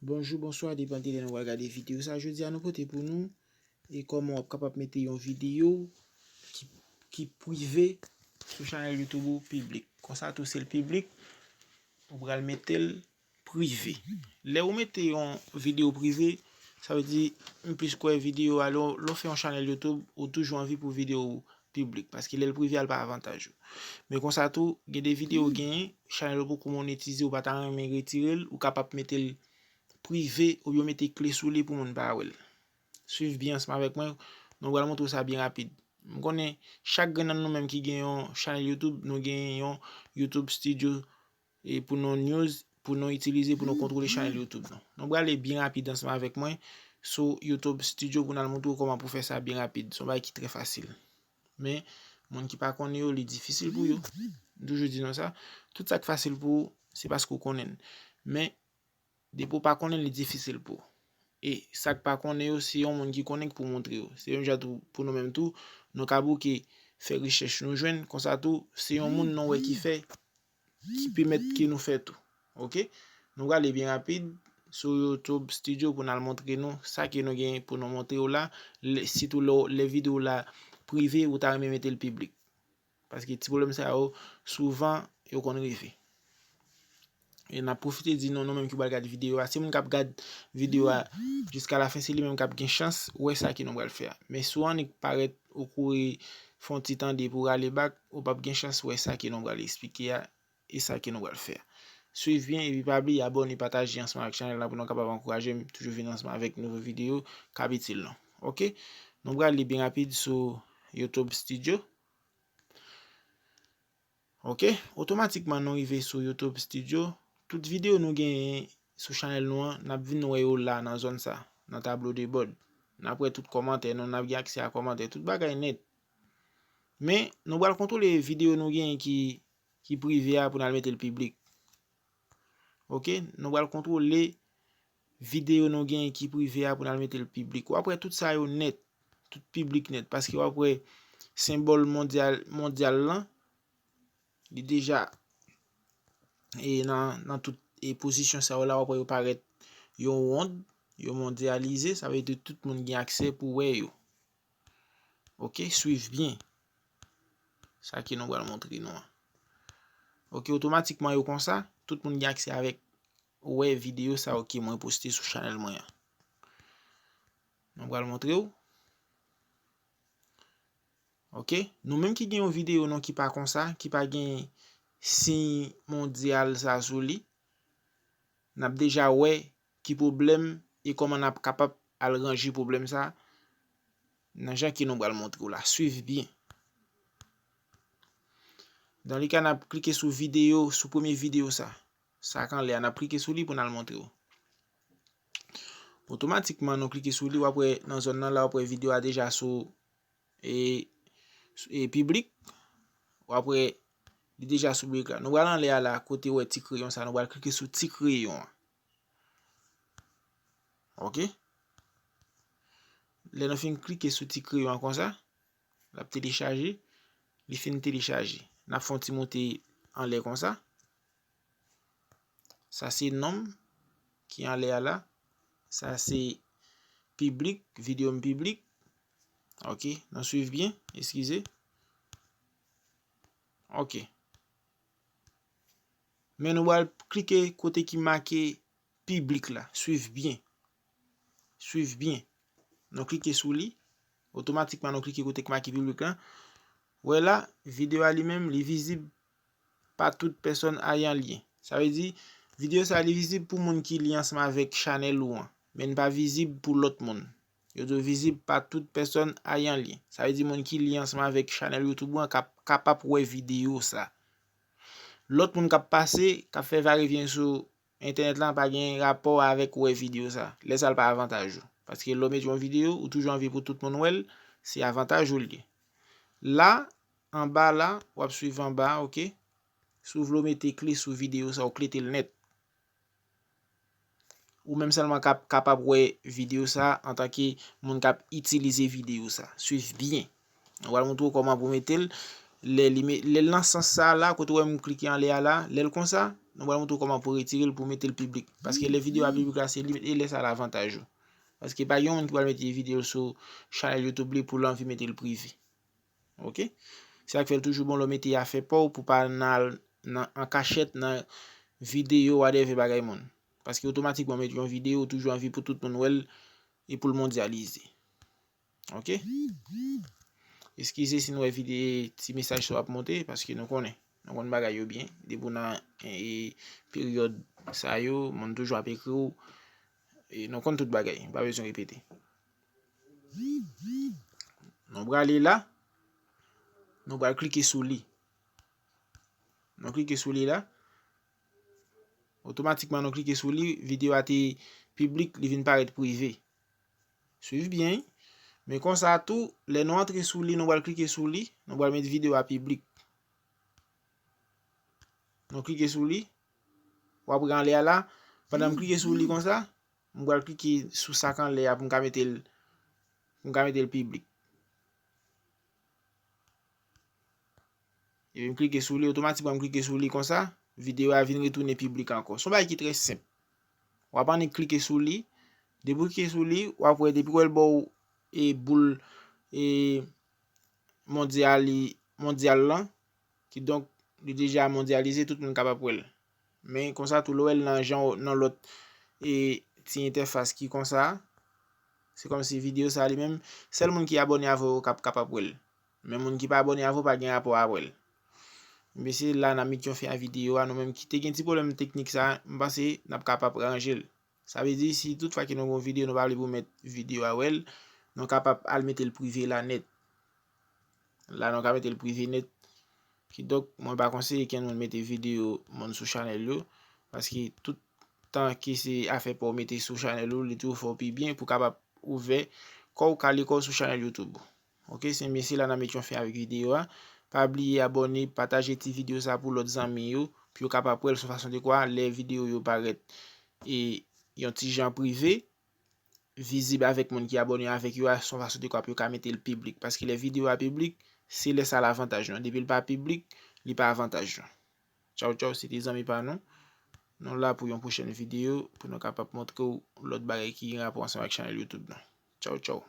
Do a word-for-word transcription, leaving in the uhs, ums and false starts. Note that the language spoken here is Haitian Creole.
Bonjou, bonswa, depann de lè nou pral gade videyo sa. Jodi a nou pote pou nou e kòman w ap kapab mete yon videyo ki, ki prive sou chanèl YouTube ou piblik. Konsa tou se l piblik, ou pral mete l prive. Lè ou mete yon videyo prive, sa vle di, m plis kwè videyo a, lè w, lè w fè yon chanèl YouTube, ou toujou anvi pou videyo ou piblik, paske lè l prive a, l pa avantaj ou. Men konsa tou, gen de videyo ou genyen, chanèl ou poko monetize, ou pa ta renmen retire l, ou kapab mete l prive oubyen w mete kle sou li pou moun pa wè l. Swiv byen ansanm avèk mwen, nou pral montre w sa byen rapid. M konnen chak grenn nan nou menm ki gen yon chanèl YouTube, nou gen yon YouTube Studio e pou nou use, pou nou itilize, pou nou kontwole chanèl YouTube nou. Nou prale byen rapid ansanm avèk mwen sou YouTube Studio pou n al montre w kòman pou fè sa byen rapid. Se yon bagay ki trè fasil. Men, moun ki pa konnen yo, li difisil pou yo. M toujou di nou sa, tout sa k fasil pou ou, se paske w konnen l. Men, depi w pa konnen l, li difisil pou ou. E sa k pa konnen yo, se yon moun ki konnen k pou montre yo. Se menm jan tou pou nou menm tou, nou ka bouke fè rechèch nou jwenn, konsa tou, se yon moun nou wè ki fè, ki pèmèt ke nou fè tou. Oke? Nou prale byen rapid sou YouTube Studio pou n al montre nou sa ke nou gen pou nou montre w la, lè, sitou lè, lè videyo la prive, ou ta renmen mete l piblik. Paske ti pwoblèm sa yo, souvan, yo konn rive. E n ap pwofite di nou, nou menm ki pral gade videyo a, se moun k ap gade videyo a jiska lafen, se li menm k ap gen chans wè sa ke nou pral fè a. Men si w annik parèt ou kouri fè yon ti tande pou rale bak, ou p ap gen chans wè sa ke nou pral eksplike a e sa ke nou pral fè a. Swiv byen epi pa bliye abòne, pataje ansanm avèk chanèl la pou nou kapab ankouraje m toujou vin ansanm avèk nouvo videyo k ap itil nou. Oke? Nou prale byen rapid sou YouTube Studio. Oke, otomatikman nou rive sou YouTube Studio. Tout videyo nou genyen sou chanèl nou an, n ap vin wè yo la nan zòn sa, nan tablo de bòd. N ap wè tout kòmantè nou, n ap gen aksè a kòmantè, tout bagay nèt. Men, nou pral kontwole videyo nou genyen ki, ki prive a pou n al mete l piblik. Oke, nou pral kontwole videyo nou genyen ki prive a pou n al mete l piblik. W ap wè tout sa yo nèt, tout piblik nèt, paske w ap wè senbòl mondyal, mondyal lan, li deja, e nan, nan tout, e pozisyon sa yo la, w ap wè yo parèt yon wonn, yo mondyalize, sa vle di tout moun gen aksè pou wè yo. Oke, swiv byen sa ke nou pral montre nou an. Oke, otomatikman yo konsa, tout moun gen aksè avèk wè videyo sa yo ke mwen poste sou chanèl mwen an. Nou pral montre w. Oke, nou menm ki gen yon videyo nou ki pa konsa, ki pa gen siy mondyal sa sou li, n ap deja wè ki pwoblèm e kòman n ap kapab al ranje pwoblèm sa nan jan ke nou pral montre w la. Swiv byen. Dans le cas, n ap klike sou videyo, sou premye videyo sa. Sa k anlè a, n ap klike sou li pou n al montre w. Otomatikman, nou klike sou li, w ap wè nan zòn nan la, w ap wè videyo a deja sou, e, e piblik. W ap wè li deja sou piblik la. Nou pral anlè a la, kote w wè ti kreyon sa, nou pral klike sou ti kreyon an. Oke? Lè nou fin klike sou ti kreyon an konsa, l ap telechaje. Li fin telechaje. N ap fè yon ti moute anlè konsa. Sa se non m ki anlè a la. Sa se piblik, videyo m piblik. Oke, nou swiv byen, eskize. Oke. Men nou pral klike kote ki make piblik la. Swiv byen. Swiv byen. Nou klike sou li. Otomatikman, nou klike kote k make piblik la. Wè la, videyo a li menm, li vizib pa tout pèsòn ayan lyen. Sa vle di, videyo sa, li vizib pou moun ki lyen ansanm avèk chanèl ou an. Men li pa vizib pou lòt moun. Yo di w vizib pa tout pèsòn ayan lyen. Sa vle di, moun ki lyen ansanm avèk chanèl YouTube ou an kap-, kapab wè videyo sa. Lòt moun k ap pase, k ap fè varevyen sou entènèt la pa gen rapò avèk wè videyo sa. Lè sa l pa avantaj ou. Paske lè w mete yon videyo, ou toujou anvi pou tout moun wè l, se avantaj ou l ye. La, anba la, w ap swiv anba, oke? Si w vle w mete kle sou videyo sa, w klete l nèt. Ou menm sèlman k ap kapab wè videyo sa antanke moun k ap itilize videyo sa. Swiv byen. Mwen pral montre w kòman pou mete l. Lè li me- lè l nan sans sa la, kote w wè m klike anlè a la, lè l konsa, nou pral montre w kòman pou retire l, pou mete l piblik. Paske lè videyo a piblik la, se li, e lè sa lavantaj ou. Paske pa gen yon moun ki pral mete videyo l sou chanèl YouTube li pou l anvi mete l prive. Ok? Se sa k fè l toujou bon lè w mete afè pa w pou pa nan, nan an kachèt nan videyo, whatever bagay moun. Paske otomatikman w mete yon videyo, ou toujou anvi pou tout moun wè l e pou l mondyalize. Ok? Eskize si nou wè videyo, ti mesaj sa w ap monte, paske nou konnen. Nou konn bagay yo byen. Depi w nan e, peryòd sa yo, moun toujou ap ekri w. E nou konn tout bagay. Pa bezwen repete. Nou prale la. Nou pral klike sou li. Nou klike sou li la. Otomatikman, nou klike sou li. Videyo a te piblik, li vin parèt prive. Swiv byen, wi. Men konsa tou, lè nou antre sou li, nou pral klike sou li, nou pral met videyo a piblik. Nou klike sou li. W ap wè anlè a la. Pandan m klike sou li konsa, m pral klike sou sa k anlè a pou m ka mete l, pou m ka mete l piblik. Epi m klike sou li, otomatikman m klike sou li konsa, videyo a vin retounen piblik ankò. Se yon bagay ki trè senp. W ap annik klike sou li. Depi w klike sou li, w ap wè depi w wè l ba w e boul e mondyali, mondyal lan, kidonk li deja mondyalize, tout moun kapab wè l. Men konsa tou, lè w wè l nan jan, nan lòt e ti entèfas ki konsa, se kòmsi videyo sa li menm, sèl moun ki abòne avè w k ap kapab wè l. Men moun ki pa abòne avè w pa gen rapò avè l. Ebyen se la n ap met yon fen a videyo a. Nou menm ki te gen ti pwoblèm teknik sa, m panse n ap kapab ranje l. Sa vle di, si toutfwa ke nou gen yon videyo, nou pa vle pou met videyo a wè l, nou kapab al mete l prive la nèt. La, nou ka mete l prive nèt. Kidonk, mwen pa konseye kenn moun mete videyo moun sou chanèl yo, paske tout tan ke se afè pa w mete sou chanèl ou, li toujou fè w pi byen pou kapab ouvè kò w, kale kò w sou chanèl YouTube ou. Ok, se mesye la n ap met yon fen avèk videyo a. Pa bliye abòne, pataje ti videyo sa pou lòt zanmi yo, pou yo kapab wè l, se yon fason de kwa, lè videyo yo parèt e yon ti jan prive, vizib avèk moun ki abòne avèk yo a, se yon fason de kwa pou yo ka mete l piblik. Paske lè videyo a piblik, se lè sa lavantaj nou. Depi l pa piblik, li pa avantaj nou. Tchaw, tchaw, se te zanmi pa nou. Nou la pou yon pwochèn videyo, pou nou kapab montre w lòt bagay ki gen rapò ansanm ak chanèl YouTube nou. Tchaw, tchaw.